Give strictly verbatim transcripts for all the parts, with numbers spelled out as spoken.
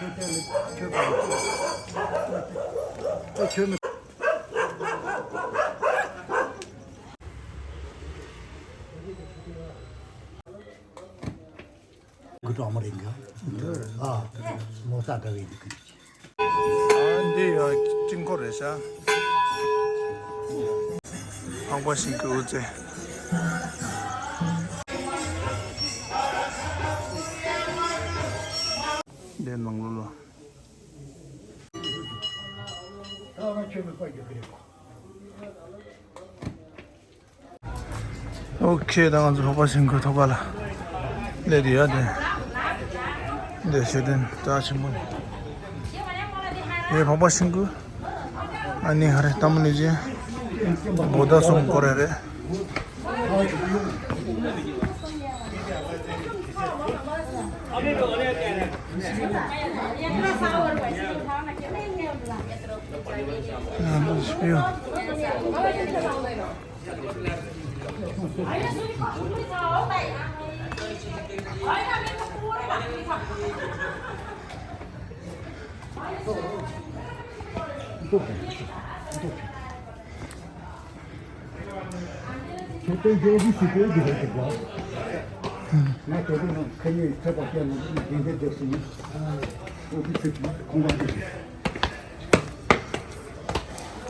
ཁྱོད་ཁྱོད་ཁྱོད་ཁྱོད་མི། གུ་ཏོ་ཨ་མ་རིང་ག་ཨ་མོ་ས་ད་གི་འདུག་ཨ་འདི་ཡ་ཅིང་ཁོ་རེད་ཤག་འཕགས་པ་ཤིང་གི་དབུ་རྩེ། འདི་ནང་ལོ་ལོ། ཨོ་ཁེ། ད་ང་ཚོ་འཕགས་པ་ཤིང་ཁུལ་ཐོག་ཁ་ལ་སླེབས་ཡོད་དེ། འདི་ཤེས་ལྡན་རྩ་ཆེན་པོ་ནི། ངའི་འཕགས་པ་ཤིང་ཁུལ། ཨ་ནི་ཧ་རེ་ཏམ་ནི་ཅི། བོ་ད་སུམ་ཀོ་རེ་རེ།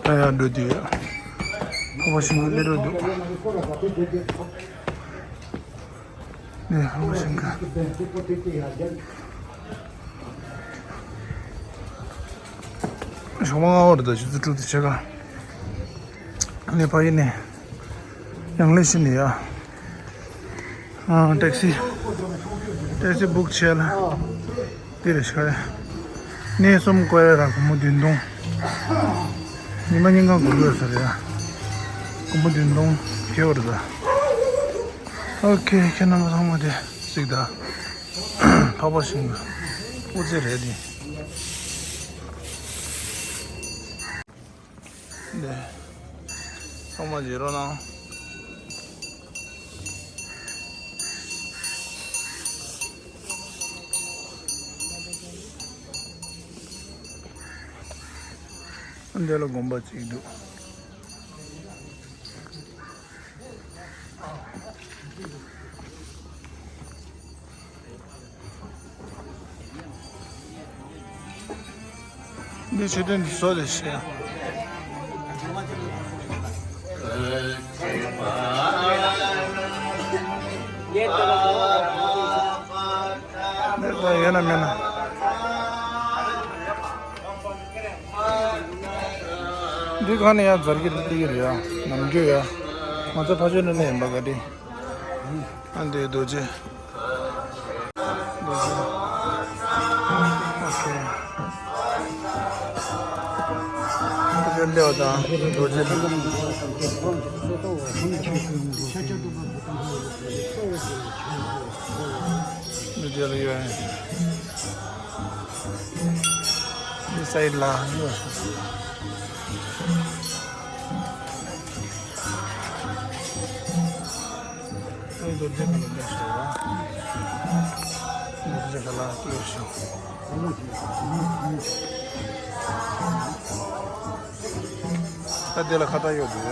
ད་ཡར་འགྲོ་དུས་ཡ། འཕགས་པ་ཤིང་ཁུལ་སླེབས་འགྲོ་འདུག་ནས་འཕགས་པ་ཤིང་ཁུལ། ཞོགས་པ་སྔ་པོ་རེད་ད། ཆུ་ཚོད་དྲུག་དང་ཕྱེད་ཀ། ནས་ཕ་གི་ནས་ཡང་ལེ་ཤི་ནས་ཡ། ཨ་ཊེག་སི། ཊེག་སི་བུག་བྱས་ལ། དེ་རེད་ཤག་གནས་གསུམ་བསྐོར་ཡ་ར་སྒོར་མོ་བདུན་སྟོང་། ཉི་མ་གཉིས་ཀ་སྒོར་ཡོད་ས་རེད་ཡ། སྒོར་མོ་བདུན་སྟོང་ཁེ་བར་ད། ཨོ་ཁེ། ཁྱེད་རྣམ་པ་ཚང་མ་དེ་གཟིགས་དང་། འཕགས་པ་ཤིང་དབུ་རྩེ་རེད་དེ། འདི། ཚང་མ་བརྗེད་རོགས་གནང་། འདི་ལ་དགོན་པ་གཅིག་འདུག་འདི་ཆོས་དོན་འདི་བཟོ་དེ་ཤེས། འདི་ད་ཡོད་ན་མེད་ན། འདི་ག་ནས་ཡང་འཛར་གྱི་རེད། འདི་གི་རེད་ཡ། ནམ་རྒྱུན་ཡ། ང་ཚོ་ཕ་ཆོས་ནས་ནས་ཡིན་པ་ག་དེ། ཨ་འདི་རྡོ་རྗེ། རྡོ་རྗེ། ཨོ་ཁེ། རྡོ་རྗེ་སླེབས་པ་དང་རྡོ་རྗེ་སླེབས། རྡོ་རྗེ་ལ་ཡོད། འདི་སའིཌ་ལ་ཡོད། རྡོ་རྗེ་ག་ལ་འདྲ་ཞིག་རེད་བ། རྡོ་རྗེ་ག་ལ་ཡོད་ཞིག་ད་འདི་ལ་ཁ་བཏགས་ཡོད་འདུག་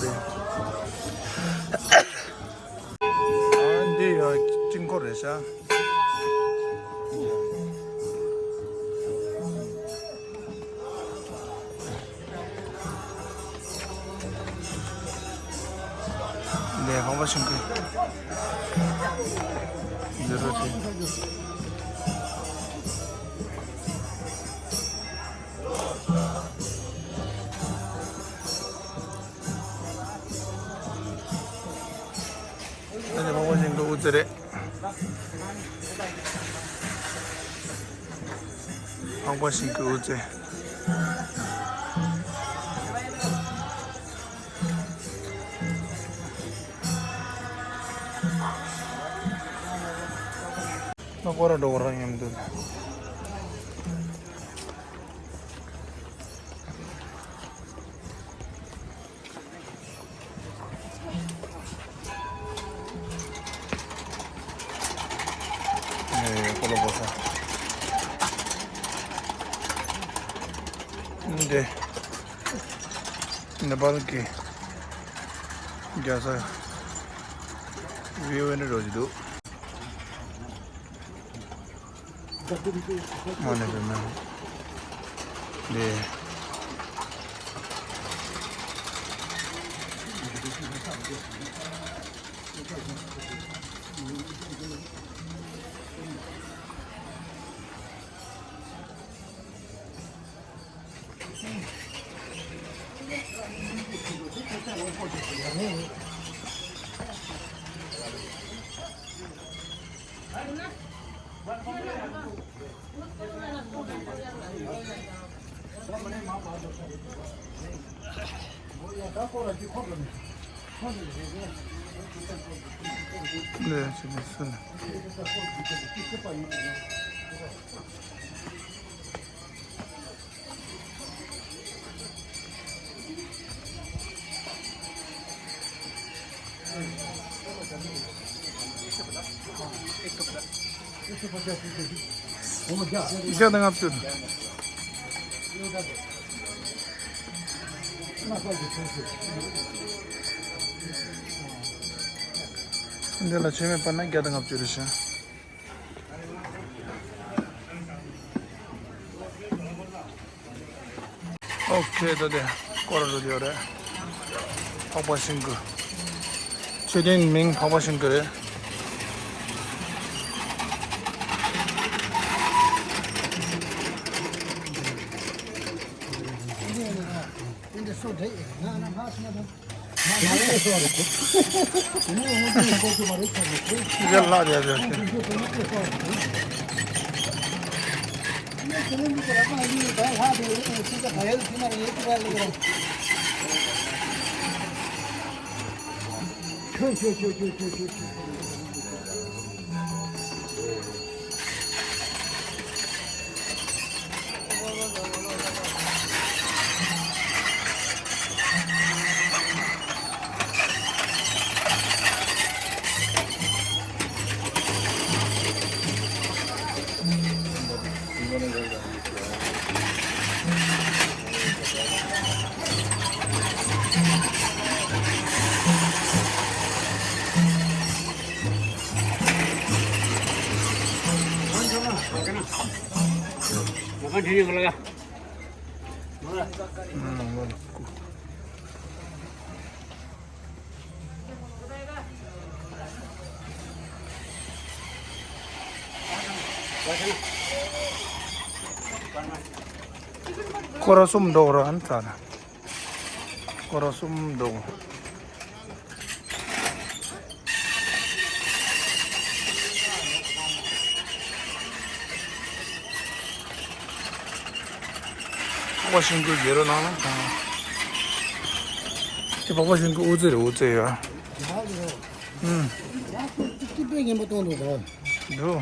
ཡ། ཨ་འདི་ཡ་ཅིང་ཁོ་རེད་ཤག་འདི་འཕགས་པ་ཤིང་ཁུལ། འདི་རུ་ཅིག་ཨ་ནི་འཕགས་པ་ཤིང་ཁུལ་དབུ་རྩེ་རེད། འཕགས་པ་ཤིང་ཁུལ་དབུ་རྩེ། ལྷག་པར་འགྲོ་བ་རང་མཉམ་དུ། ཨེ། སྤོ་ལོ་པོ་ས། འདི་ནེ་པཱལ་གྱི་རྒྱལ་ས་བྷི་ཝི་ཨེན་ཌི་རོ་ཅིག་འདུག་མ་ནེ་བི་མ་འདི། བརྒྱ་དང་ལྔ་བཅུ། འདི་ལ་ཆད་མེད་པ་ན་བརྒྱ་དང་ལྔ་བཅུ་རེད་ཤག་ཨོ་ཁེ། ད་དེ་སྐོར་ར་འགྲོ་དེ་ཡོད་རེད། འཕགས་པ་ཤིང་ཀུ། མཆོད་རྟེན་མིང་འཕགས་པ་ཤིང་ཀུ་རེད། སྐོར་ར་གསུམ་འགྲོ་ར་ཨན་ཚ་ན། སྐོར་ར་གསུམ་འགྲོ། འཕགས་པ་ཤིང་ཀུ་རྒྱལ་རོ་ནང་ལ་དང་། དེ་འཕགས་པ་ཤིང་ཀུ་དབུ་རྩེ་རེད། དབུ་རྩེ་ཡ། ཨུམ། ཡ་ཁོ་ཅིག་ཅིག་པའི་ངན་པ་གཏོང་འདུག་ཟེར། འདུག་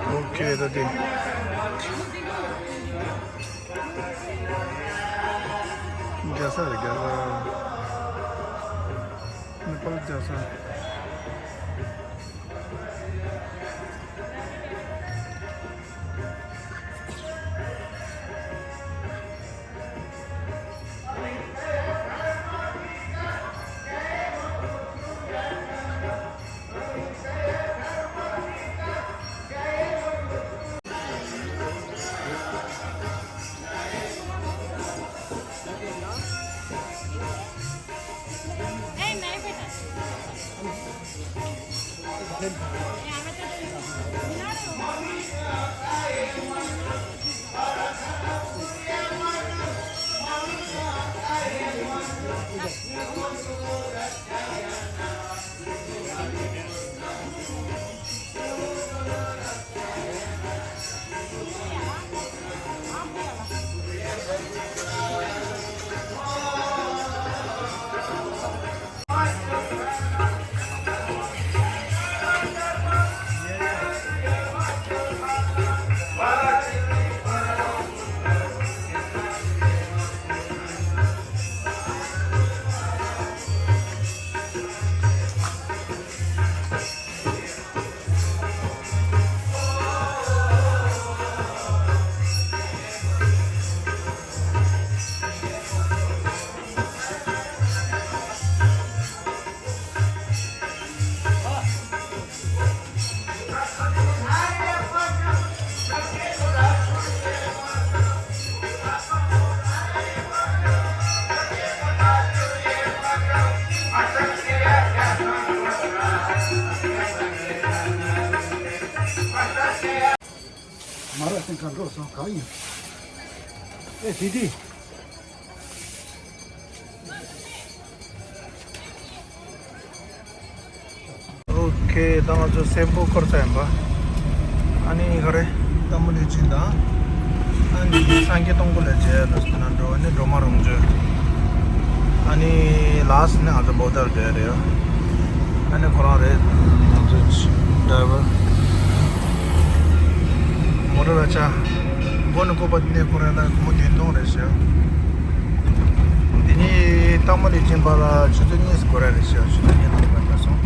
ཨོ་ཁེ། ད་དེ་རྒྱལ་ས་རེད། རྒྱལ་ས། ནེ་པཱལ་རྒྱལ་ས། གང་འགྲོ་སོང་གང་ཡིན། ཨེ་དེ་དེ། ཨོ་ཁེ། ད་ང་ཚོ་སེམས་པོ་འཁོར་ས་ཡིན་པ། ཨ་ནི་ག་རེ། སྟག་མོ་ལུས་སྦྱིན་དང་། ཨ་ནི་སངས་རྒྱས་སྟོང་སྐུ་ལ་མཇལ་ལ་ན་འགྲོ། ཨ་ནི་སྒྲོལ་མ་རོང་ཆོས། ཨ་ནི་ལ་སི་ནི་ང་ཚོ་བོ་ཏར་བསྡད་རེད། ཨ་ནི་ཁོ་རང་རེད། ང་ཚོ་ཌ་རའི་ཝར། མོ་ཊ་ར་ཆ། མགོ་ནས་སྐུད་པ་ནས་ཁོ་རང་ལ་སྒོར་མོ་བདུན་སྟོང་རེད་ཤག་དེ་ནས་སྟག་མོ་ལུས་སྦྱིན་པ་ལ་ཆུ་ཚོད་གཉིས་སུ་འགོར་ར་རེད་ཤག་ཆུ་ཚོད་གཉིས་ནང་ལ་སོང་།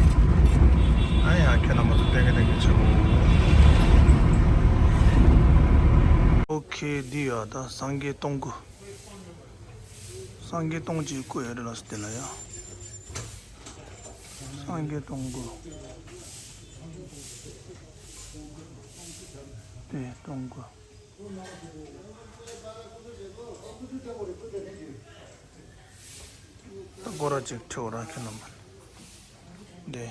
ཨ་ཡ་ཁྱེད་རྣམ་པ་ཚོ་ལྟད་མོ་ལྟད་མོ་བྱེད་དགོས། ཨོ་ཁེ། འདི་ཡ་ད་སངས་རྒྱས་སྟོང་སྐུ། སངས་རྒྱས་སྟོང་གཅིག་སྐུ་ཡོད་རེད་ལ་སོ། དེ་ལ་ཡ། སངས་རྒྱས་སྟོང་སྐུ། དེ་སྟོང་སྐུ། ད་སྒོར་ར་ཅིག་ཁྲིའོ་ར་ཁྱེད་རྣམ་པ། འདི།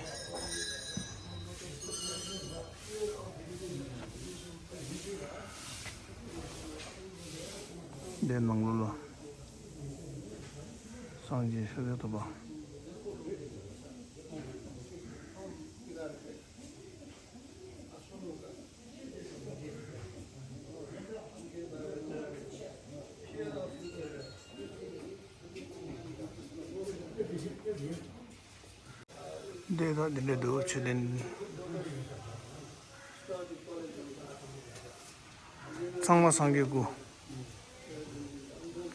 འདི་ནང་ལོགས་ལ། སངས་རྒྱས་ཤཱཀྱ་ཐུབ་པ། འདི་དང་འདི་འདྲ་འདུག་མཆོད་རྟེན། ཚང་མ་སངས་རྒྱས་སྐུ།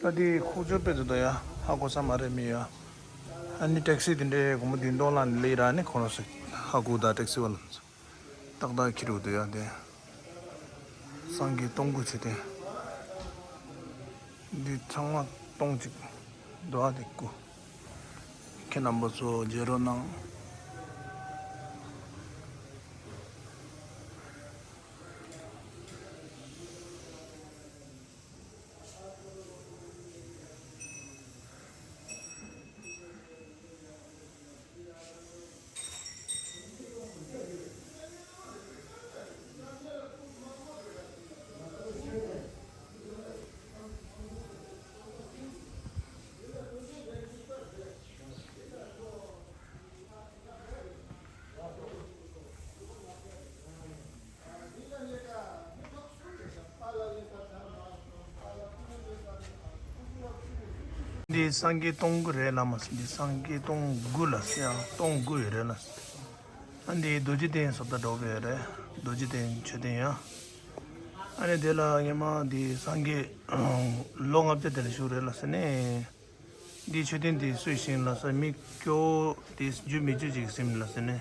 ད་འདི་ཁུག་ཀྱོག་དཔེ་འདུག་ད་ཡ། ཧ་གོ་ས་མ་རེད་མི་ཡ། ཨ་ནི་ཊེག་སི་དེ་འདྲའི་སྒོར་མོ་བདུན་སྟོང་ལ་ལས་ར་ནི་ཁོ་རང་ཚོ་ཧ་གོ་ད་ཊེག་སི་བ་ལ། ཏག་ཏག་ཁྱེར་འདུག་ཡ་དེ། སངས་རྒྱས་སྟོང་སྐུ་མཆོད་རྟེན། འདི་ཚང་མ་སྟོང་གཅིག་འདུག་ཨ་དེ་སྐུ། ཁྱེད་རྣམ་པ་ཚོ་མཇལ་རོགས་གནང་། འདི་སངས་རྒྱས་སྟོང་སྐུ་རེད་ལ་མ་ཟེར། འདི་སངས་རྒྱས་སྟོང་སྐུ་ལ་ཟེར་ཡང་སྟོང་སྐུ་ཡོད་རེད་ལ་ཟེར། ཨ་འདི་རྡོ་རྗེ་གདན་བཟོ་ལྟ་འདྲ་པོ་ཡོད་རེད། རྡོ་རྗེ་གདན་མཆོད་རྟེན་ཡང་། ཨ་ནི་དེ་ལ་ངས་མ་འདི་སངས་རྒྱས་ལོ་ལྔ་བརྒྱ་དེ་ལ་བཞུགས་རེད་ལ་ཟེར་ནས། འདི་མཆོད་རྟེན་འདི་སུས་བཞེངས་ལ་ཟེར། མི་སྐྱོ་བོ་དེ་རྒྱུས་མི་ཆོད་ཅིག་ཟིན་ལ་ཟེར་ནས་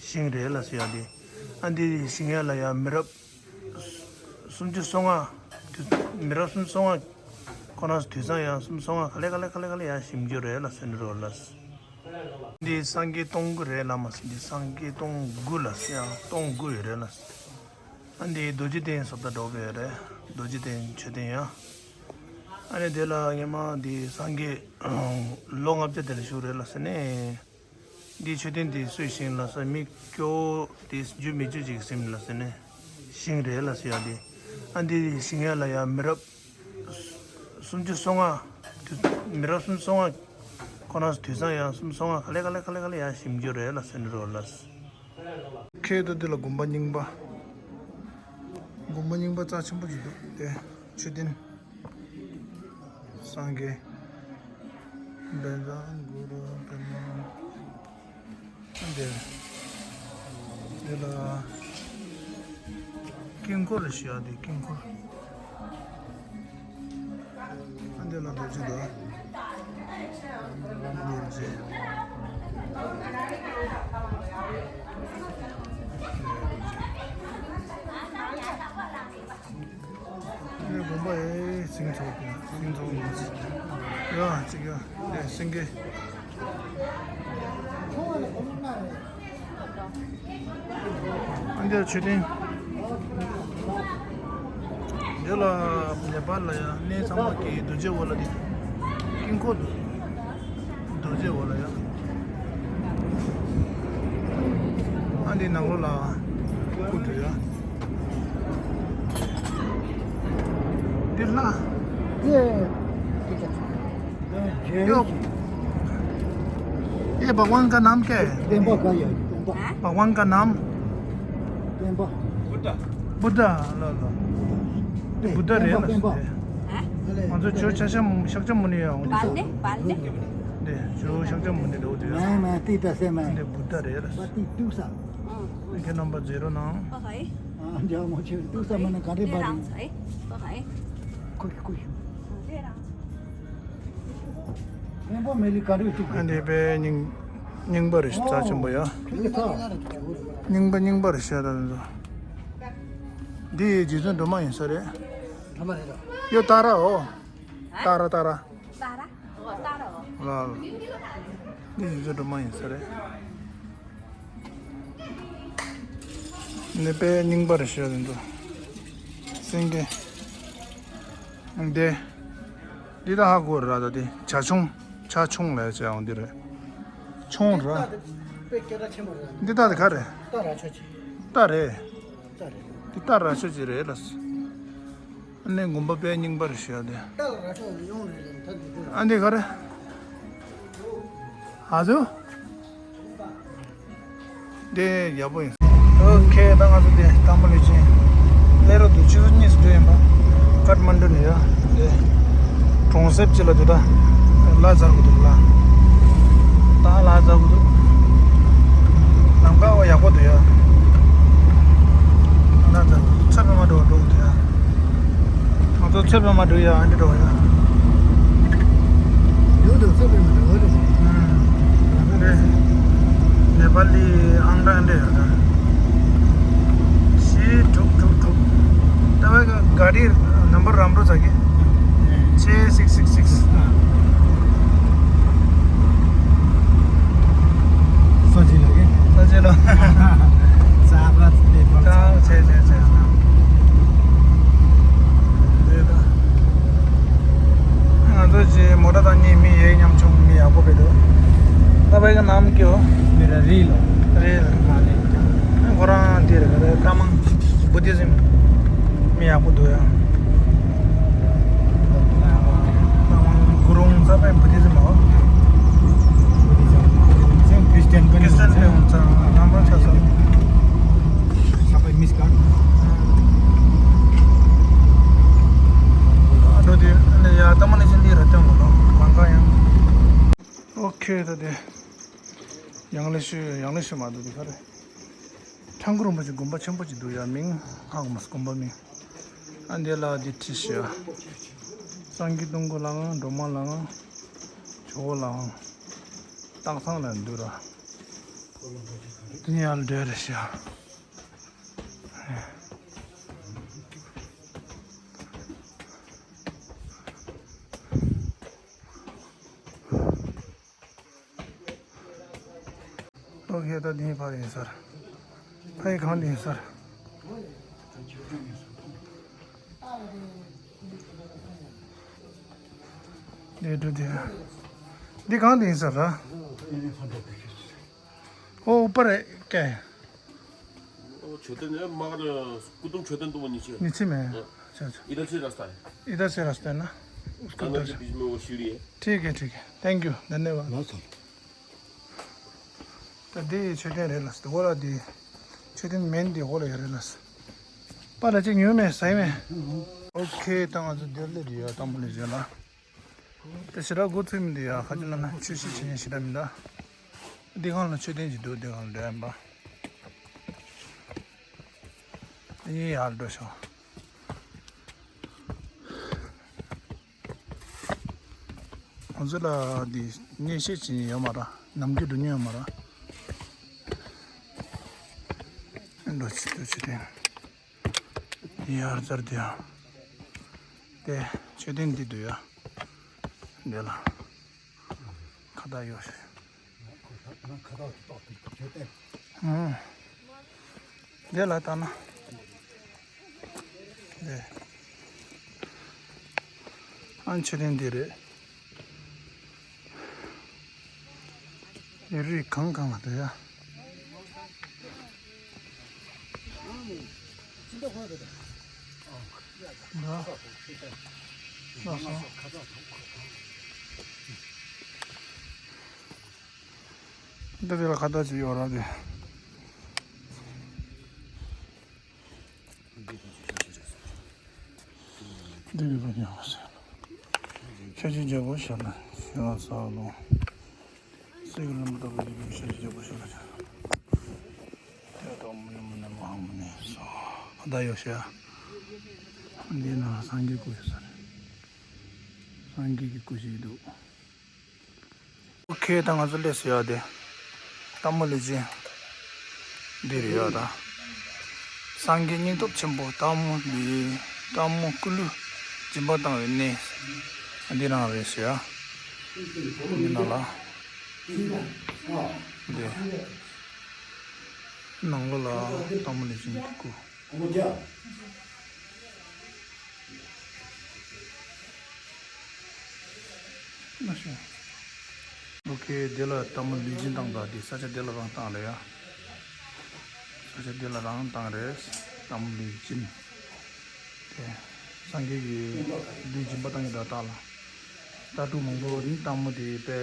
བཞེངས་རེད་ལ་ཟེར་ཡ་དེ། ཨ་འདི་བཞེངས་ཡ་ལ་ཡ་མི་རབས་སུམ་ཅུ་སོ་ལྔ། མི་རབས་སུམ་ཅུ་སོ་ལྔ། ཁོ་རང་དུས་སང་ཡང་སུམ་ཅུ་སོ་ལྔ་ག་ལེ་ག་ལེ་ག་ལེ་ག་ལེ་ཡང་བཞེངས་རྒྱུ་རེད་ལ་ཟེར་ནས་རོ་ལ། འདི་སངས་རྒྱས་སྟོང་སྐུ་རེད་ལ་མ་ཟེར། འདི་སངས་རྒྱས་སྟོང་སྐུ་ལ་ཟེར་ཡང་སྟོང་སྐུ་ཡོད་རེད་ལ། ཨ་འདི་རྡོ་རྗེ་གདན་བཟོ་ལྟ་འདྲ་པོ་ཡོད་རེད། རྡོ་རྗེ་གདན་མཆོད་རྟེན་ཡང་། ཨ་ནི་དེ་ལ་ངས་མ་འདི་སངས་རྒྱས་ལོ་ལྔ་བརྒྱ་དེ་ལ་བཞུགས་རེད་ལ་ཟེར་ནས། འདི་མཆོད་རྟེན་འདི་སུས་བཞེངས་ལ་ཟེར། མི་སྐྱོ་བོ་དེ་རྒྱུས་མི་ཆོད་ཅིག་ཟིན་ལ་ཟེར་ནས་བཞེངས་རེད་ལ་ཟེར་ཡ་དེ། ཨ་འདི་བཞེངས་ཡ་ལ་ཡ་མི་རབས་སུམ་ཅུ་སོ་ལྔ། མི་རབས་སུམ་ཅུ་སོ་ལྔ། ཁོ་རང་དུས་སང་ཡང་སུམ་ཅུ་སོ་ལྔ་ག་ལེ་ག་ལེ་ག་ལེ་ག་ལེ་ཡང་བཞེངས་རྒྱུ་རེད་ལ་ཟེར་ནས་རོ་ལ། ཁྱེད་དུ་འདི་ལ་དགོན་པ་རྙིང་པ། དགོན་པ་རྙིང་པ་རྩ་ཆེན་པོ་ཞིག་འདུག་སྟེ། མཆོད་རྟེན། སངས་རྒྱས། བཛྲ་གུ་རུ་པདྨ། འདིར། འདི་ལ། དཀྱིལ་འཁོར་ལ་ཞུ་ཡ་འདི་དཀྱིལ་འཁོར། ཨ་འདི་ལ་རྡོ་རྗེ་འདུག་རྡོ་རྗེ། འདི་དགོན་པ་ཨེ་སེང་ཚོགས་ཀྱི་སེང་ཚོགས་མིན་ཡ་གཅིག་ཡ་ཨེ་སེང་གེ། ཨ་འདི་མཆོད་རྟེན། འདི་ལ་ནེ་པཱལ་ལ་ཡ་གནས་ཚང་མ་གི་རྡོ་རྗེ་འོ་ལ་འདི་དཀྱིལ་འཁོར་འདུག་རྡོ་རྗེ་འོ་ལ་ཡ། ཨ་འདི་ནང་ལོགས་ལ་སྐུ་འདུག་ཡ། འདི་ལ། དེ། ཡོ། ཡེ་བ་ཝང་ཀ་ནམ་ཀེ། བདེན་པ་ག་ཡ་བདེན་པ། བ་ཝང་ཀ་ནམ། བདེན་པ། བུདྡྷ། བུདྡྷ་ལ་ལ། འདི་བུདྡྷ་རེད་ལ། བདེན་པ། ང་ཚོ་ཇོ་ཤཱཀྱ་ཤཱཀྱ་མུ་ནི་ཡ་འོང་། བལ་ནེ་བལ་ནེ། འདི་ཇོ་ཤཱཀྱ་མུ་ནི་འདྲ་བོ་དེ་ཡ། མ་མ་ཏི་ད་སེ་མ། འདི་བུདྡྷ་རེད་ལ། པ་ཏི་ཏུ་ས། ཨང་། ཁྱེད་རྣམ་པ་མཛད་རོགས་གནང་། ཨ་ཧའི། ཨ་འཇའ་མོ་ཆེ་ཏུ་ས་མ་ན་ག་རེ་པ་རེད། ཨ་ཧའི། ཁུ་ཁུ་ཁུ། ཨ་འདི་རང་། སྙིང་པོ་མེ་ལི་ཀ་རུ་ཅིག་ཨ་འདི་པའི་རྙིང་རྙིང་པ་རེད་རྩ་ཆེན་པོ་ཡ། རྙིང་པ་རྙིང་པ་རེད་ཤ་ད་འདི་འདི་རྗེ་བཙུན་སྒྲོལ་མ་ཡིན་ས་རེད། སྒྲོལ་མ་རེད་རོ། ཡོ་ཏཱ་ར་འོ། ཏཱ་ར་ཏཱ་ར། ཏཱ་ར། འོ་ཏཱ་ར་འོ། ལ་ལ། འདི་རྗེ་བཙུན་སྒྲོལ་མ་ཡིན་ས་རེད། ནི་པའི་རྙིང་པ་རེད་ཤ་ད་འདི་སེང་གེ། འདི། འདི་ད་ཧ་གོ་ར་ད་འདི་བྱ་ཁྱུང་། བྱ་ཁྱུང་ལ་བྱ་ཡང་འདི་རེད། ཁྱུང་ར། དཔེ་སྐད་གྲགས་ཆེན་པོ་རེད། འདི་ད་དེ་ག་རེད། ཏཱ་ར་ཆོས་ཀྱི། ཏཱ་རེད། ཏཱ་རེད། འདི་ཏཱ་ར་ཆོས་ཀྱི་རེད་ལ། ཨ་ནི་དགོན་པ་དཔེ་རྙིང་པ་རེད་ཤག་འདི། ཏཱ་ར་ཆོས་ཀྱི་ཡོང་རེད་ལ་ད་འདི་དེ། ཨ་འདི་ག་རེད། ཨ་ཟུ། དེ་ཡག་པོ་ཡིན། ཨོ་ཁེ། ད་ང་ཚོ་དེ་དང་པོ་ལས་ཅན། སླེབས་རོགས་འདུག་ཆུ་ཚོད་གཉིས་སུ་འགྲོ་ཡིན་པ། ཀཏ་མན་ཌུ་ནས་ཡ། དེ་གྲོང་གསེབ་ཅིག་ལ་འདུག་ད་ལ་ཛར་གི་འདུག་ལ། ད་ལ་ཛར་གི་འདུག་ལམ་ཁ་འོ་ཡག་པོ་འདུག་ཡ། ལ་ཛར་གི་འདུག་ཚད་པ་མ་འགྲོ་བ་འགྲོ་གི་འདུག་ཡ། ང་ཚོ་ཚེ་འཕེལ་མ་འགྲོ་ཡ་ཨ་འདྲ་འགྲོ་ཡ། ཡོད་དོ་ཚེ་འཕེལ་མ་འགྲོ་འགྲོ། ཨུམ། ནེ་པ་ལི་ཨང་གྲངས་འདྲ་ཡོད་ད། བཞི་དྲུག་དྲུག་དྲུག་ད་བའི་ག་རི་ནམ་བར་རམ་འགྲོ་ཚ་གི། ཆེ་six six six། ས་ཆེ་ལ་གི། ས་ཆེ་ལ། ས་བ་ལེ་བ། ད་ཆེ་ཆེ་ཆེ། ང་ཚོ་ཅི་མོ་ཊ་དང་གཉིས་མི་ཡས་ཉམ་ཆུང་མི་ཡག་པོ་བེད་འདུག་ད་བའི་ག་ནམ་ཀྱོ། མི་ར་རི་ལོ། རི་ལ། ཨ་ནི། ཁོ་རང་དེ་རེད་ཀ་རེད་ཀ་མང་བུ་དི་ཟིམ་མི་ཡག་པོ་འདུག་ཡ། ཀ་མང་གུ་རུང་ས་པའི་བུ་དི་ཟིམ་མ་བ། ཀི་སི་ཏན་པའི་ཡོང་ཚང་ལམ་ར་ཆ་ས། ཨ་འགྲོ་དེ་ནས་ཡ་ཏ་མ་ནས་ཅི་འདི་ར་སྟོན་གོ་ལོ་ལང་ཀ་ཡང་། ཨོ་ཁེ་ད་དེ། ཡང་ལེ་ཤུ་ཡང་ལེ་ཤུ་མ་འདུག་དེ་ག་རེད། ཁྲ་འགུ་རིན་པོ་ཆེ་དགོན་པ་ཆེན་པོ་ཅིག་འདུག་ཡ། མིང་ཧ་གོ་མ་སོང་དགོན་པ་མིང་། ཨ་འདི་ལ་འདི་བྲིས་ཤག་སངས་རྒྱས་སྟོང་སྐུ་ལའང་སྒྲོལ་མ་ལའང་ཇོ་བོ་ལའང་སྟག་ཚང་ལ་འདུག་ར། དེ་ནས་ཡར་འདྲེ་རེད་ཤག་ལོ་ཁེ་ད་འདི་ཕ་ཡིན་སར། ཕ་ཡི་གང་འདི་ཡིན་སར། འདི་འགྲོ་འདི། འདི་གང་འདི་ཡིན་སར་ར། ཨོ་ཨུ་པར་ཀེ། वो छोटे ने मगर कुतुम छोटे तो वो नीचे। नीचे में है। हाँ। अच्छा, अच्छा। इधर से रास्ता है। इधर से रास्ता है ना? उसको गंगा उधर जी से। बीच में वो सीढ़ी है। ठीक है, ठीक है। Thank you। धन्यवाद। ལགས་སོ། ད་འདི་མཆོད་རྟེན་རེད་ལགས། འོ་ལ་འདི། མཆོད་རྟེན་མིན་འདི་འོ་ལ་ཡ་རེད་ལགས། པཱ་ལགས་ཅིག་ཉོས་མེད་ཟ་ཡི་མེད། ཨོ་ཁེ་ད་ང་ཚོ་འདིར་སླེབས་རེད་ཡ། དང་པོ་ལས་བྱས་ལ། དེ་ཞེ་དྲག་འགོ་ཚུགས་མི་འདུག་ཡ། ཁ་ཅིག་ལ་ན་ཆོས་ཤིག་བྱེད་ཉན་ཞེ་དྲག་མི་འདུག་འདི་སྒང་ལ་མཆོད་རྟེན་ཅིག་འདུག་འདི་སྒང་ལ་འགྲོ་ཡ་ཡིན་པ། ཨེ་ཡར་འགྲོ་ཤོག་ང་ཚོ་ལ་འདི་གནས་བཤད་བྱེད་མཁན་ཡོད་མ་རེད། ནམ་རྒྱུན་འགྲོ་མྱོང་ཡོད་མ་རེད། འགྲོ་ཆི་འགྲོ་ཆི་དེ་ཡར་ཚར་དེ་ཡང་དེ་མཆོད་རྟེན་འདི་འདུག་ཡ། འདི་ལ་ཁ་བཏགས་ཡོད་ཤག་ཁ་བཏགས་ཏོག་ཏོག་མཆོད་རྟེན། ཨང་། འདི་ལ་ལྟ་ན། འདི། ཨ་མཆོད་རྟེན་འདི་རེད། ཡུལ་རིས་གང་གང་ལ་འདུག་ཡ། འདི་ལ་ཁ་བཏགས་ཅིག་ཡོད་ར་དེ། འདི་བས་པ་ཉོ་བ་ཟེར། ཆ་ཆེན་རྒྱལ་པོ་ཞབས་ལ་ཞུ་བ་ས་ལོ། སྲིད་ཀྱི་ལམ་བཏབ་པའི་ཡིད་བཞིན་ཤེས་བྱ་རྒྱལ་པོ་ཞིག་ལ་བྱ། དེ་ལྟར་མུ་ནེ་མུ་ནེ་མ་ཧཱ་མུ་ནེ་སོ། ད་ཡོད་ཤག་འདི་ན་སངས་རྒྱས་སྐུ་ཡོད་ས་རེད། སངས་རྒྱས་ཀྱི་སྐུ་ཞིག་འདུག་ཨོ་ཁེ། ད་ང་ཚོ་སླེབས་ཟེར་ཡ་དེ། སྟག་མོ་ལུས་སྦྱིན། འདི་རེད་ཡ་ད། སངས་རྒྱས་སྙིང་སྟོབས་ཆེན་པོ་སྟག་མོ་ལུས། སྟག་མོ་སྐུ་ལུས་སྦྱིན་པ་བཏང་བའི་གནས། འདི་རང་རེད་ཟེར་ཡ། འདི་ནང་ལ། འདི། ནང་ལོགས་ལ་སྟག་མོ་ལུས་སྦྱིན་གྱི་སྐུ། ཨོ་ཁེ། དེ་ལ་སྟག་མོ་ལུས་སྦྱིན་བཏང་ད་དེ་ས་ཆ་དེ་ལ་རང་བཏང་རེད་ཡ། ས་ཆ་དེ་ལ་རང་བཏང་རེད། སྟག་མོ་ལུས་སྦྱིན། དེ། སངས་རྒྱས་ཀྱི་ལུས་སྦྱིན་པ་བཏང་གི་ད་སྟག་ལ། སྟག་ཕྲུག་མང་པོ་ནི་སྟག་མོ་དེ་དཔེ་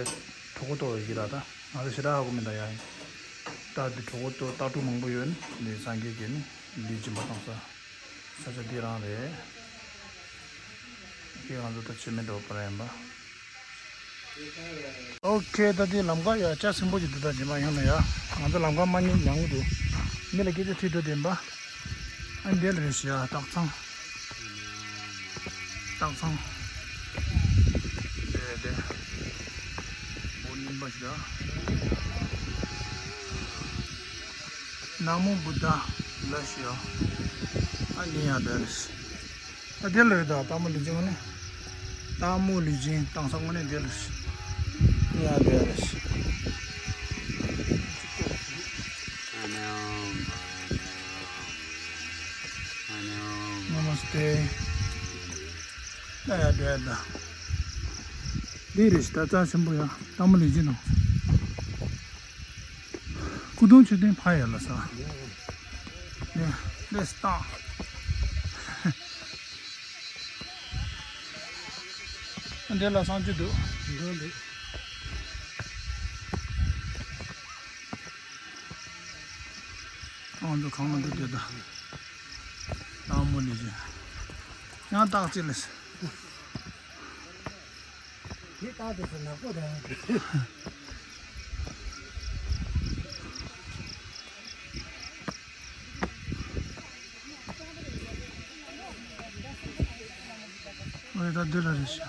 གྲོགས་པོ་ཏོ་ཡོད་ཀྱི་ར་ད། ང་ཚོ་ཞེ་དྲག་ཧ་གོ་མི་འདུག་ཡ། སྟག་དེ་གྲོགས་པོ་ཏོ་སྟག་ཕྲུག་མང་པོ་ཡོད་ནི་སངས་རྒྱས་ཀྱི་ནི་ལུས་སྦྱིན་པ་བཏང་ས། ས་ཆ་འདི་རང་རེད། ཁྱེད་ང་ཚོ་ད་ཆེ་མེད་འགྲོ་པ་ར་ཡིན་པ། ཨོ་ཁེ། ད་འདི་ལམ་ཁ་ཡ་ལྕགས་སྲིན་པོ་ཅིག་འདུག་ད་རྗེས་མ་ཡོང་ན་ཡ། ང་ཚོ་ལམ་ཁ་མ་ཉན་ཉང་གི་འདུག་མི་ལ་སྐད་ཆ་དྲིས་འགྲོ་བདེན་པ། ཨ་འདི་ལ་རེད་ཤག་ཡ་སྟག་ཚང་། སྟག་ཚང་། དེ་དེ། འབོ་རྙིང་པ་ཞིག་ད། ན་མོ་བུདྡྷ་ལ་ཞུ། ཨ་ནི་ཡ་དེ་རེད། ད་དེ་ལ་རེད་ད་སྟག་མོ་ལུས་སྦྱིན་ངོ་ནས། སྟག་མོ་ལུས་སྦྱིན་བཏང་ས་ངོ་ནས་དེ་ལ་རེད། ཨ་ནི་ཡ་དེ་རེད། ཨ་ནི་ཡ། ཨ་ནི་ཡ། ནམ་སྟེ། ད་ཡ་དེ་ད། འདི་རེད་ད་རྩ་ཆེན་པོ་ཡ་སྟག་མོ་ལུས་སྦྱིན་ནོ། སྐུ་གདུང་མཆོད་རྟེན་ཕ་ཡ་ལ་ས། ནས་ལས་སྟག་འདི་ལ་སང་ཅི་འདུག་འདུག་འདུག་ང་ཚོ་གང་ལ་འདུག་དེ་ད། སྟག་མོ་ལུས་སྦྱིན། ཡང་སྟག་ཅི་ལས། དེ་ལྟ་དུས་སུ་ནག་པོ་རེད། ཨོ་ད་འདི་ལ་རེད་ཤག་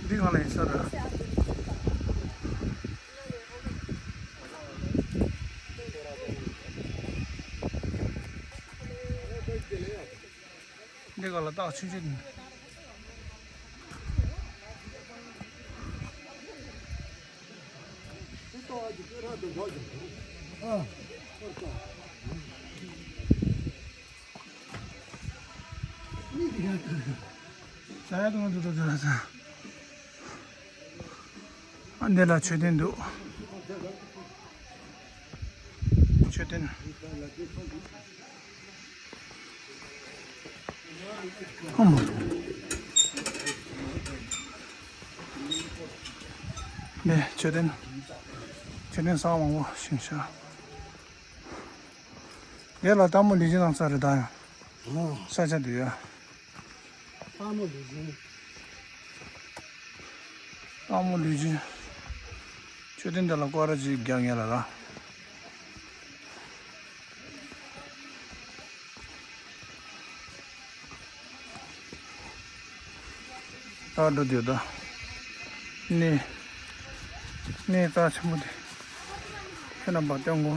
འདི་གང་ལ་ཡིན་ས་རེད། འདི་ག་ལ་སྟག་ཆུང་ཆུང་འདི། ཟ་ཡ་དང་འདུག་འདུག་ཟ་ཟ། ཨ་འདི་ལ་མཆོད་རྟེན་འདུག་མཆོད་རྟེན། ཨ་མ། ནས་མཆོད་རྟེན། མཆོད་རྟེན་གསར་མང་པོ་བཞེངས་ཤག་འདི་ལ་སྟག་མོ་ལུས་སྦྱིན་བཏང་ས་རེད་ད་ཡང་། ཨོ། ས་ཆ་འདི་ཡ། སྟག་མོ་ལུས་སྦྱིན། སྟག་མོ་ལུས་སྦྱིན། མཆོད་རྟེན་འདི་ལ་སྐོར་ར་ཅིག་རྒྱག་ངེས་ལ་ར། ད་འགྲོ་དུས་ད། གནས། གནས་རྩ་ཆེན་པོ་དེ། ཁྱོད་རྣམ་པ་སྟོན་གོ།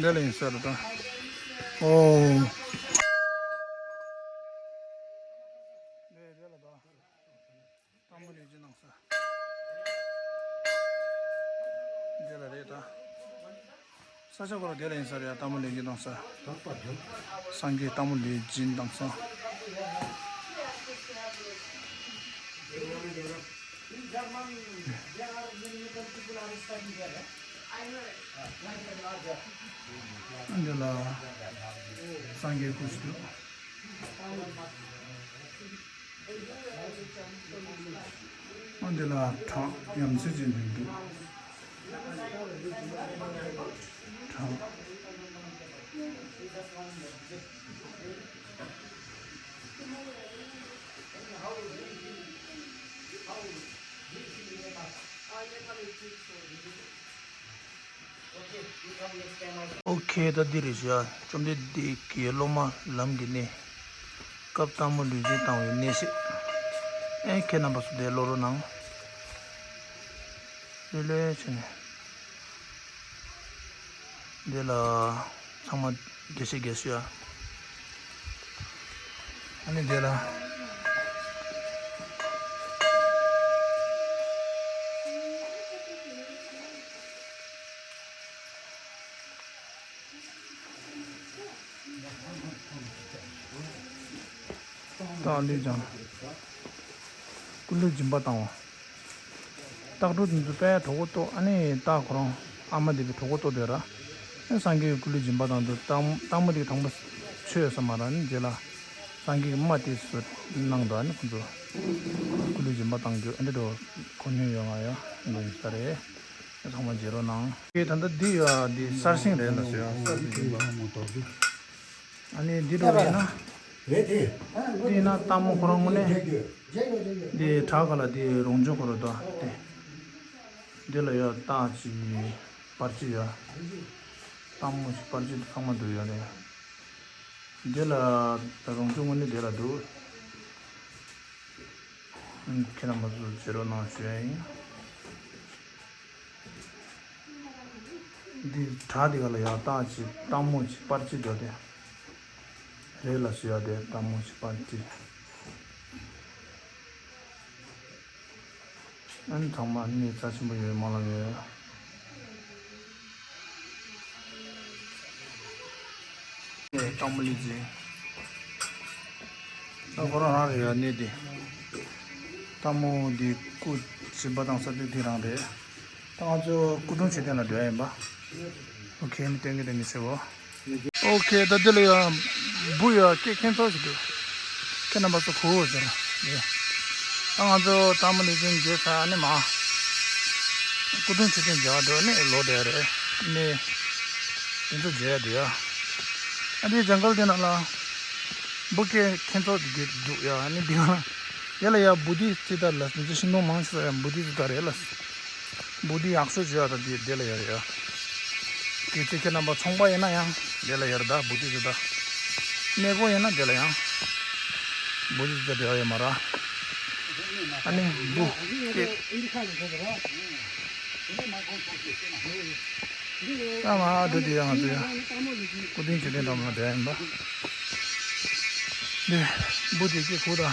འདི་ལ་ཡིན་ས་རེད་ད། ཨོ། འདི་འདི་ལ་ད། སྟག་མོ་ལུས་སྦྱིན་གནང་ས། འདི་ལ་རེད་ད། ས་ཆ་ཁོ་རང་དེ་ལ་ཡིན་ས་རེད། སྟག་མོ་ལུས་སྦྱིན་བཏང་ས། སངས་རྒྱས་སྟག་མོ་ལུས་སྦྱིན་བཏང་ས། འདི་ལ་སངས་རྒྱས་སྐུ་ཞིག་འདུག་ཨ་འདི་ལ་བྲག་ཡ་མཚན་ཅན་འདི་འདུག་བྲག་ཨོ་ཁེ། ད་འདི་རེད་ཤག་བཅོམ་ལྡན་འདས་ཀྱི་སློབ་མ་ལམ་གྱི་གནས། སྐབས་སྟག་མོ་ལུས་སྦྱིན་བཏང་བའི་གནས་བཤད། ཨེ་ཁྱེད་རྣམ་པ་ཚོ་དེ་ཀློག་རོགས་གནང་། ལེ་ལེ་བྱས་ནས། འདི་ལ་ཚང་མ་དགེ་བཤེས་དགེ་བཤེས་ཨ། ཨ་ནི་འདི་ལ། སྟག་ལུས་སྦྱིན། སྐུ་ལུས་སྦྱིན་པ་བཏང་བ། སྟག་ཕྲུག་དེ་ཚོ་དཔེ་གྲོད་ཁོག་ལྟོགས། ཨ་ནི་སྟག་ཁོ་རང་ཨ་མ་དེ་དཔེ་གྲོད་ཁོག་ལྟོགས་བསྡད་ར། ཨ་སངས་རྒྱས་ཀྱི་སྐུ་ལུས་སྦྱིན་པ་བཏང་དུས་སྟག་སྟག་མོ་དེ་དང་པོ་མཆོད་ཡོད་ས་མ་རེད། ཨ་ནི་རྗེས་ལ་སངས་རྒྱས་ཀྱི་རྨ་དེ་ཚོ་གནང་འདུག་ཨ་ནི་ཁོ་ཚོ་སྐུ་ལུས་སྦྱིན་པ་བཏང་རྒྱུ་ཨ་འདྲ་འགྲོ་གོ་མྱོང་ཡོད། ང་ཡང་འགྲོ་ཡིན་ས་རེད། ཚང་མ་མཇལ་རོགས་གནང་། ཨེ་ད་ལྟ་འདི་ཡ་འདི་གསར་བཞེངས་རེད་ལ་ཟེར་ཡ་གསར་དུ་བཞེངས་པ། ཨ་ནི་འདི་འགྲོ་ཡིན་ན། རེད་དེ། འདི་ཡིན་ན་སྟག་མོ་ཁོ་རང་དངོས་གནས། འདི་བྲག་ག་ལ་འདི་རོང་ཆུ་ཁོ་ར་དོ་དེ། འདི་ལ་ཡ་སྟག་ཅིག་པར་ཅིག་ཡ། སྟག་མོ་ཅིག་པར་ཅིག་ཚང་མ་འདུག་ཡ་རེད། འདི་ལ་རོང་ཆུ་དངོས་གནས་འདི་ལ་འདུག་ཁྱེད་རྣམ་པ་ཚོ་མཇལ་རོགས་གནང་ཞུ་ཡ་ཡིན། འདི་བྲག་འདི་ག་ལ་ཡ་སྟག་ཅིག་སྟག་མོ་ཅིག་པར་ཅིག་འདུག་དེ། རེད་ལ་ཞུ་ཡ་དེ་སྟག་མོ་ཅིག་པར་ཅིག་ཨ་ནི་ཚང་མ་གནས་རྩ་ཆེན་པོ་ཡོད་སྨོན་ལམ་ཡོད། ཨེ་སྟག་མོ་ལུས་སྦྱིན། ད་ཁོ་རང་རང་རེད་ཡ་གནས་དེ། སྟག་མོ་འདི་སྐུ་སྦྱིན་པ་བཏང་ས་དེ་དེ་རང་རེད། ད་ང་ཚོ་སྐུ་གདུང་མཆོད་རྟེན་ལ་འགྲོ་ཡ་ཡིན་པ། ཨོ་ཁེ། ཨ་ནི་སྟོན་གི་སྟོན་གི་ཟེར་བ། ཨོ་ཁེ། ད་འདི་ལ་ཡ་འབུ་ཡ་སྐད་ཁྱེད་ཚོ་ཞིག་འདུག་ཁྱེད་རྣམ་པ་ཚོ་གོ་ཟེར། ད་ང་ཚོ་སྟག་མོ་ལུས་སྦྱིན་མཇལ་ཚར་ནས་མ། སྐུ་གདུང་མཆོད་རྟེན་མཇལ་བ་འགྲོ་ནས་ལོག་བསྡད་རེད། ནས་དེ་ཚོ་མཇལ་ཡ་འདུག་ཡ། ཨ་འདི་ཇང་གལ་དེ་ན་ལ། འབུ་སྐད་ཁྱེད་ཚོ་འདུག་ཡ། ཨ་ནི་འདི་ང་ལ། ཡ་ལ་ཡ་བུ་དི་ཙི་ད་ལ་འདི་ཤིང་སྡོང་མང་ཆེ་ས་ཡ་བུ་དི་ཙི་ད་རེད་ལ། བུ་དི་ཡག་ཤོས་བྱོས་ཡ་ད་འདི་འདི་ལ་ཡ་རེད་ཡ། གལ་སྲིད་ཁྱེད་རྣམ་པ་ཚོང་པ་ཡིན་ན་ཡང་འདི་ལ་ཡ་རེད་ད་བུ་དི་ཙི་ད། གནས་སྐོར་ཡིན་ན་འདི་ལ་ཡང་། བུ་དི་ཙི་ད་འདི་ལ་ཡོད་མ་ར། ཨ་ནི་བུ་སྐད། ད་མ་འདི་དེ་ཡང་ང་ཚོ་ཡང་སྐུ་མདུན་མཆོད་རྟེན་འགྲམ་ལ་བསྡད་ཡིན་པ། འདི་འབུ་དེ་སྐད་ཁུག་ད།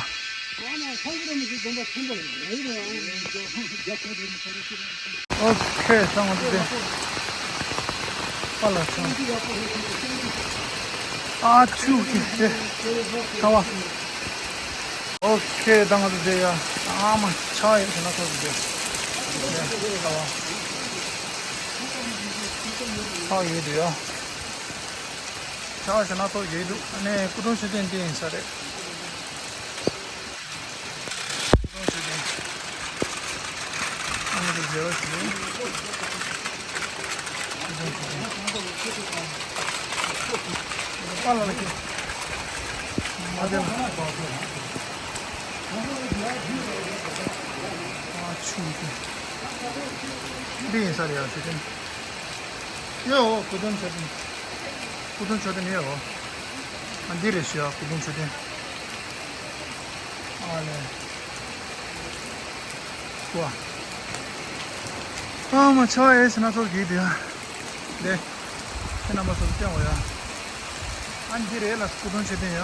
ཨོ་ཁེ། ད་ང་ཚོ་དེ་པ་ལ་ཆང་། ཨ་ཆུ་ཁེ་དེ་ཁ་བ། ཨོ་ཁེ། ད་ང་ཚོ་དེ་ཡ་ཨ་མ་ཆ་ཡོད་ཟེར་ན་ཐོག་ཏུ་དེ་ཁ་བ། ཐག་ཡོད་དུ་ཡ། ཆ་བ་ཞེ་ན་ཐོག་ཡོད་དུ། ཨ་ནི་སྐུ་གདུང་མཆོད་རྟེན་དེ་ཡིན་ས་རེད། སྐུ་གདུང་མཆོད་རྟེན། ཨ་ནི་དེ་མཇལ་བ་ཞིག་ཡིན། སྐུ་གདུང་མཆོད་རྟེན། པ་ལ་ལ་ཁེ། མ་དེ་ལ། ཨ་ཆུ་དེ། འདི་ཡིན་ས་རེད་ཡ་མཆོད་རྟེན། ཡོ། སྐུ་གདུང་མཆོད་རྟེན། སྐུ་གདུང་མཆོད་རྟེན་ཡོད། ཨ་འདི་རེད་ཤག་སྐུ་གདུང་མཆོད་རྟེན། ཨ་ལས། ཀོ། ཨ་མ་ཆ་ཨེ་ཟེར་ན་ཚོར་གི་དེ་ཡ། ལས། ཁྱེད་རྣམ་པ་ཚོར་སྟོན་འོ་ཡ། ཨ་འདི་རེད་ལ་སྐུ་གདུང་མཆོད་རྟེན་ཡ།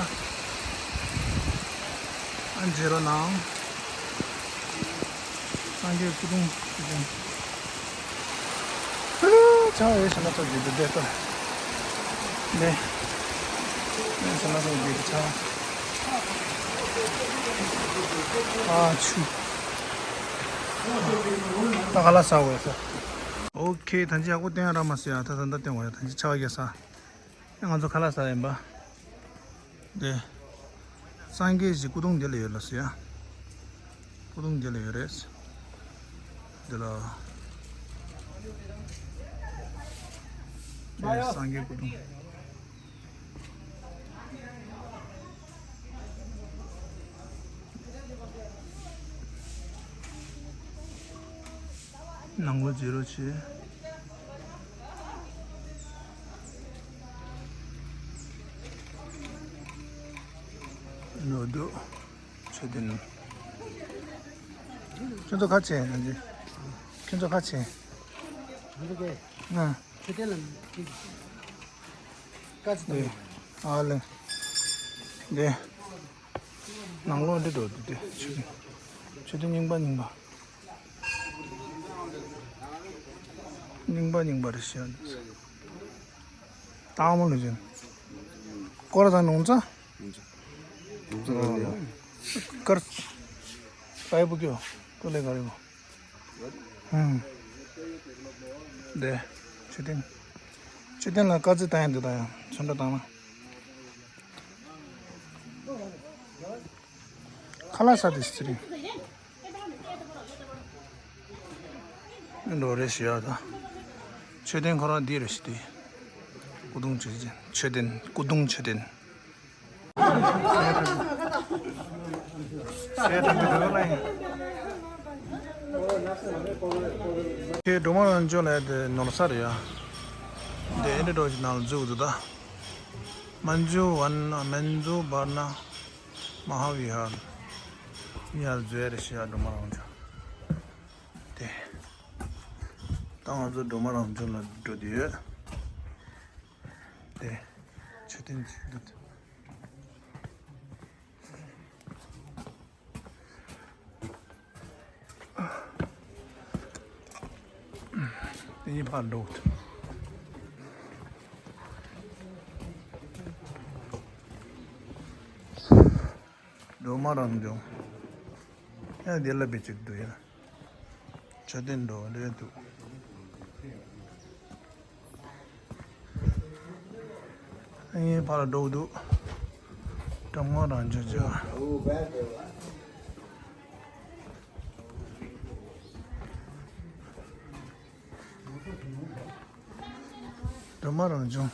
ཨ་མཇལ་རོགས་གནང་། སངས་རྒྱས་སྐུ་གདུང་མཆོད་རྟེན། ཆ་ཡོད་ཟེར་ན་ཚོགས་ཀྱི་འདུག་བསྡད་ཏོ། ནས། ནས་ཟེར་ན་ཚོགས་ཀྱི་འདུག་ཆ། ཨ་ཆུ། ད་ག་ལ་ས་འོས་ས། ཨོ་ཁེ། ད་ཅི་ཡག་པོ་བསྟན་ཡ་ར་མ་ཟེར་ཡ། ད་ད་ད་བསྟན་འོས་ཡ། ད་ཅི་ཆ་བ་རྒྱ་ས། ང་ཚོ་ཁ་ལག་ཟ་ཡིན་པ། འདི། སངས་རྒྱས་ཀྱི་སྐུ་གདུང་འདི་ལ་ཡོད་ལ་ཟེར་ཡ། སྐུ་གདུང་འདི་ལ་ཡོད་རེད། འདི་ལ། འདི་སངས་རྒྱས་སྐུ་གདུང་། ནང་ལོགས་བརྗེ་རོགས་བྱེད། ནོར་འདུག་མཆོད་རྟེན། ཁྱོད་ཚོ་ཁ་ཕྱེ་ན་འདི། ཁྱོད་ཚོ་ཁ་ཕྱེ། ང་། མཆོད་རྟེན་ལ་དཀའ་ཚེགས་དང་། ཨ་ལེ། འདི། ནང་ལོགས་འདི་འགྲོ་འདི་འདི་ཆུ་ཆུ་དེ་རྙིང་པ་རྙིང་པ། རྙིང་པ་རྙིང་པ་རེད་ཤག་དྭངས་མོ་ལ་བྱོན། སྐོར་དང་ནོང་ཙ། ནོང་ཙ་ག་ལ་ཡོད། དཀར། པའི་བུ་ཀྱོ། ཏོ་ལེ་ག་རེ་གོ། ཧུམ། འདི། མཆོད་རྟེན། མཆོད་རྟེན་ལ་དཀར་རྩི་བཏང་ཡ་འདི་དང་ཡང་ཚོན་ཁྲ་བཏང་ན། ཁ་ལག་ཟ་དེ་ཟེར་རེད། འགྲོ་རེ་ཞུ་ཡག་དང་། མཆོད་རྟེན་ཁོ་རང་འདི་རེ་ཞུ་དེ། སྐུ་གདུང་མཆོད་རྟེན། མཆོད་རྟེན། སྐུ་གདུང་མཆོད་རྟེན། ཁྱེད་འགྲོ་མ་རང་ཅོ་ལ་དེ་ནོར་ས་རེད་ཡ། དེ་ཨེ་འདྲ་འགྲོ་ཞིག་ནང་ལ་འཛུགས་འདུག་ད། མན་ཇུ་ཝན་མན་ཇུ་བར་ན། མ་ཧཱ་བི་ཧར། ཡར་འཛུལ་རེ་ཞིག་ཡ་འགྲོ་མ་རང་ཅོ། དེ། ད་ང་ཚོ་འགྲོ་མ་རང་ཅོ་ལ་འགྲོ་དུས་ཡོད། དེ། མཆོད་རྟེན་ཅིག་འདུག་དེ་ཡིན་ཕར་འགྲོ། འགྲོ་མ་རང་འཇོང་། ཡང་འདི་ལ་བེད་ཅིག་འདུག་ཡ། མཆོད་རྟེན་འགྲོ་འདྲེ་འདུག་ཨེ་ཕར་འགྲོ་འདུག་འགྲོ་མ་རང་འཇོང་ཅིག་འགྲོ་མ་རང་བྱུང་།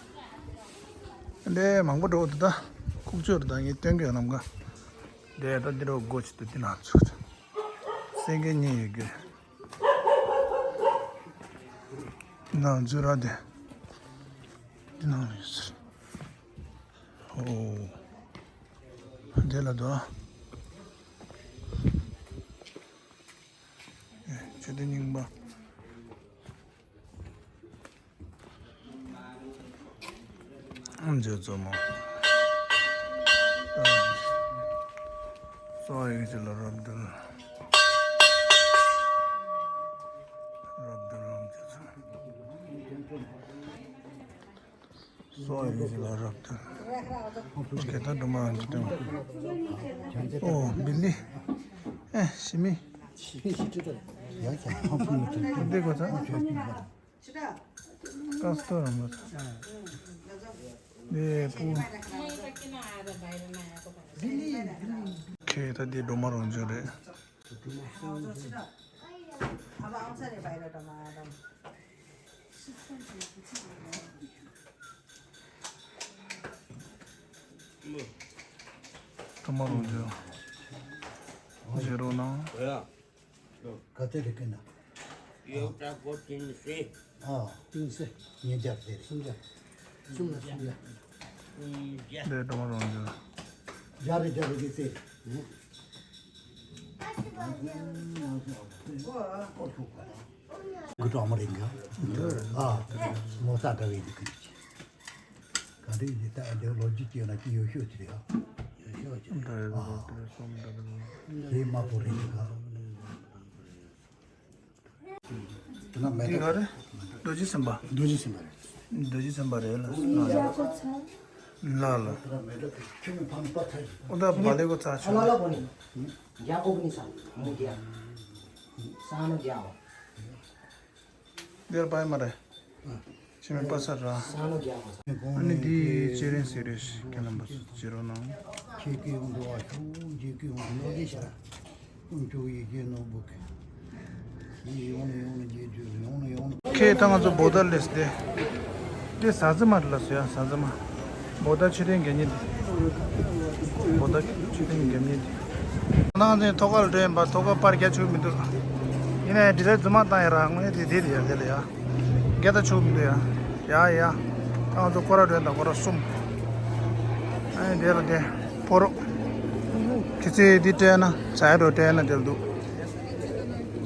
འདྲེ་མང་པོ་འགྲོ་འདུག་ད། ཁུག་ཀྱོག་རེད་ད། ངས་སྟོན་གྱི་ཡོད་ལམ་ཀ། འདྲེ་ད་འདི་རུ་སྒོ་ཅིག་ཏུ་འདི་ན་ཚུགས། སེང་གེ་གཉིས་ཡོད་གི། འདི་ན་འཛུལ་ར་དེ། འདི་ན་ཡོད་ཟེར། ཨོ། འདི་ལ་དོ། ཨེ། མཆོད་རྟེན་རྙིང་པ། ཨམ་ཅོག་བཙོ་མ། སོ་ཡིག་ཅིག་ལ་རབ་གདུལ། རབ་གདུལ་ཨམ་ཅོག་བཙོ། སོ་ཡིག་ཅིག་ལ་རབ་གདུལ། ཨོ་ཁེ་ད་འགྲོ་མ་རང་གི་སྟེང་། ཨོ་བིལ་ལི། ཨེ་ཞི་མི། འདི་གོ་ཚ། ཀ་སྟོ་ར་མ་ཚ། ནེ་པུ། ཁེ་ད་འདི་འགྲོ་མ་རང་བྱུང་རེད། འགྲོ་མ་རང་བྱུང་། བྱེད་རོགས་གནང་། ག་ཚོད་རེད་ཀི་ན། ཡོ་ཀྲ་གོ་ཏིན་སེ། ཨ། ཏིན་སེ། ཉིས་བརྒྱ་རེད། སུམ་བརྒྱ། གསུམ་ལ་སུམ་བརྒྱ། སུམ་བརྒྱ། འདི་འགྲོ་མ་རང་བྱུང་། བརྒྱ་རེ་བརྒྱ་རེ་གི་སེ། གི་གྲོགས་མོ་རེད་འགའ། ཨ། མོ་ས་འདྲ་བའི་འདི་གི། ག་རེ་ཡིན་ད་འདི་ལོ་རྒྱུས་ཀྱི་ཡོད་ན་ཀྱི་ཡོད་ཤོད་ཅི་རེད་ཨ། འདྲ་ཡོད་པ་དེ་སོམ་འདྲ་རེད། དེ་དམར་པོ་རེད་འགའ། དེ་ན་མེ་འདི་ག་རེ། རྡོ་རྗེ་སེམས་དཔའ། རྡོ་རྗེ་སེམས་དཔའ་རེད། རྡོ་རྗེ་སེམས་དཔའ་རེད་ལ། ལ་ལ། ཁྱོད་མི་ཕམ་པ་ཐལ། ཨོ་ད་བ་ལེ་གོ་ཚ་ཆོ། རྒྱ་ཨོ་ནི་ས་མོ་རྒྱ། ས་ནོ་རྒྱ་བ། འདིར་པའི་མ་རེད། ཆི་མེ་པ་ས་ར། ས་ནོ་རྒྱ་བ། ཨ་ནི་འདི་ཅེ་རེན་ཟེར་རེད། ཁྱེད་རྣམ་པ་ཚོ་བྱེད་རོགས་གནང་། ཁྱེད་ཀྱི་ཡོང་འགྲོ་བ་ཤོག་ཁྱེད་ཀྱི་ཡོང་འགྲོ་གི་ཤ། ཀུན་སྤྱོད་ཡིད་ཀྱི་ནོར་བུ་གི། ཡིད་ཡོང་ནས་ཡོང་ནས་རྗེས་འཇུག་ཡོང་ནས་ཡོང་ནས། ཁྱེད་ད་ང་ཚོ་བོ་ད་ལས་ཏེ། དེ་ཟ་ཟི་མ་ལ་སོ་ཡ་ཟ་ཟི་མ། བོ་ད་ཆུ་ཐེན་གན་ཉིད། བོ་ད་ཆུ་ཐེན་གན་ཉིད། ང་ཚོ་ཐོག་ཁར་འགྲོ་ཡིན་པ་ཐོག་ཁར་པར་རྒྱ་ཆུ་མི་འདུག་ཡིན་ནའི་འདི་ལ་རྫུན་མ་བཏང་ཡ་ར་ངས་དེ་དེ་ལ་ཡ་དེ་ལ་ཡ། རྒྱ་ད་ཆུ་མི་འདུག་ཡ། ཡ་ཡ། ད་ང་ཚོ་སྐོར་ར་འགྲོ་ཡིན་ད་སྐོར་ར་གསུམ། ཨ་ནི་དེ་ལ་དེ། ཕོ་རོག་ཁྱི་ཚེ་འདི་སྤྲད་ན་ཚ་ཡ་འགྲོ་སྤྲད་ན་དེ་ལ་འདུག་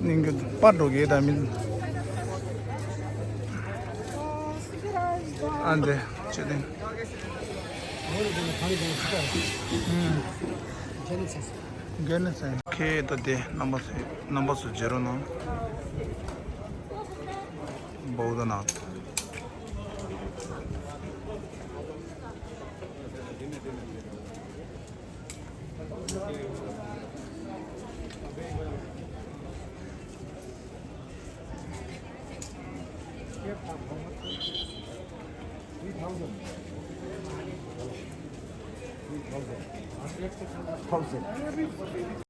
སྙིང་རྒྱུ་པར་འགྲོ་གི་དང་མིན། ཨ་འདི་ཆེ་ཏིང་། རྒན་ནི་ཚེ། ཁྱེད་ད་དེ་རྣམ་པ་ཚོ་རྣམ་པ་ཚོ་བརྗེ་རོགས་གནང་། བོ་ད་ནག Thousand.